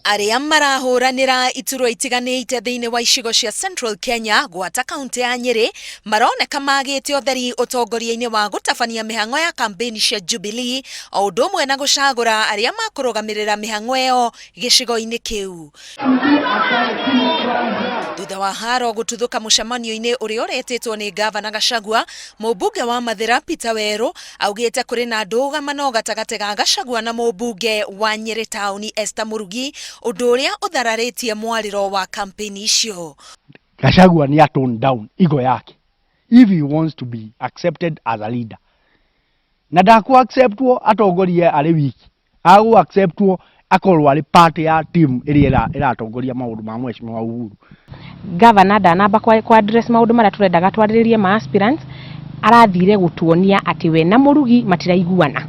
Arĩa marahũranĩra iturwa itiganĩte thĩinĩ wa icigo cia Central Kenya gwata kaunti ya Nyĩrĩ maroneka magĩte ũtheri ũtongoria-inĩ wa gũtabania mĩhang'o ya kambĩini cia Jubilee o ũndũ ũmwe na gũcagũra arĩa makũrũgamĩrĩra mĩhang'o ĩyo gĩcigo-inĩ kĩu. Thutha wa haro gũtuthũka mũcemanio-inĩ ũrĩa ũretĩtwo nĩ ngavana Gachagua, mũmbunge wa Mathĩra Peter Werũ augĩte kũrĩ na ndũgamano gatagatĩ ga Gachagua na mũmbunge wa Nyĩrĩ taũni Esther Mũrugi, ũndũ ũrĩa ũthararĩtie mwarĩro wa kampeni icio. Gachagua nĩ a tone down ego yake if he wants to be accepted as a leader na ndakũ acceptwo atongorie arĩ wiki agũ acceptwo akorwo arĩ part ya team ĩrĩa ĩratongoria maũndũ ma Mheshimiwa Uhuru. Gavana ndanamba kwa address maũndũ marĩa tũrendaga twarĩrĩrie ma aspirants, arathire gũtuonia atĩ we na Mũrugi matiraiguana.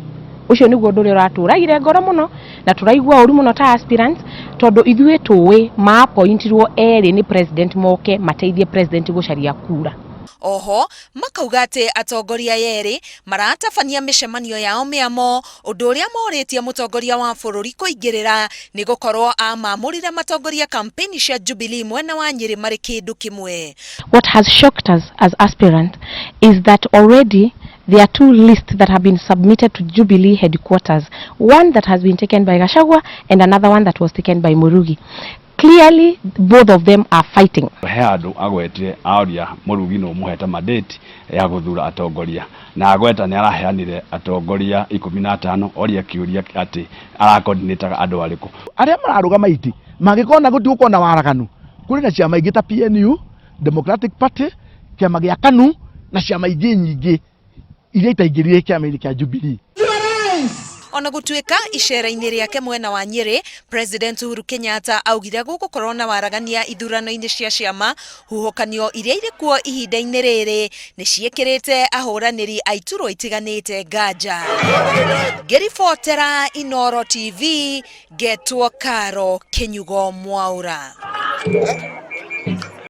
Ũcio nĩguo ũndũ ũrĩa ũratũragire ngoro mũno na tũraigua ũru mũno ta aspirants, tondũ ithuĩ tũĩ ma appointirwo erĩ nĩ president moke mateithie president gũcaria kura. Oho makauga atĩ atongoria aya erĩ maratabania mĩcemanio yao mĩamo, ũndũ ũrĩa morĩtie mũtongoria wa bũrũri kũingĩrĩra nĩ gũkorwo amamũrire matongoria kampeni cia Jubilee mwena wa Nyĩrĩ marĩ kĩndũ kĩmwe. What has shocked us as aspirants is that already there are two lists that have been submitted to Jubilee headquarters. One that has been taken by Gachagua and another one that was taken by Murugi. Clearly, both of them are fighting. He andũ agwetire aoria Mũrugi nũ mũhete mandate ya gũthura atongoria, na agweta nĩ araheanire atongoria 15, oria kĩũria atĩ aracoordinataga andũ arĩkũ. Arĩa mararũgama itĩ mangĩkorwo na gũtigũkorwo na waraganu, kũrĩ na ciama ingĩ ta PNU, Democratic Party, kĩama gĩa KANU na ciama ingĩ nyingĩ iria itaingĩrire kĩama-inĩ kĩa Jubilee. Ona gũtuĩka icera-inĩ rĩake mwena wa Nyĩrĩ, President Uhuru Kenyatta augire gũgũkorwo na waragania ithurano-inĩ cia ciama, huhũkanio iria irĩ kuo ihinda-inĩ rĩrĩ nĩ ciĩkĩrĩte ahũranĩri a iturwa itiganĩte nganja. Ngĩribotera Inooro TV, ngetwo Karo Kĩnyugo Mwaũra.